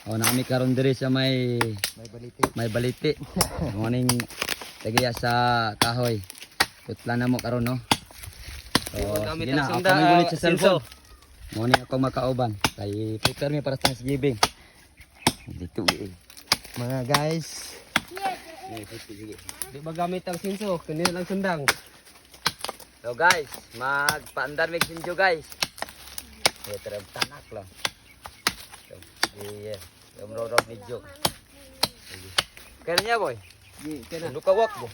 O, naa mi karon diri sa may May baliti. May baliti. Morning, tagiya sa kahoy. Putla na mo karon, no. So, Gamit sige ang na, ako sunda, may gunit sa sinso. cellphone. Morning, ako makauban. Kay prepare mi para sa Thanksgiving. Dito eh. Mga guys, Sige, sige. Di ba gamit ang sinso? Kanina lang sundang. So guys, magpaandar mig sinjo, guys. Eh, tara tanak lang. So, yeah. Yung rorok medyo. Sige. Kaya niya, boy. Di, kaya na. Lukawak bo.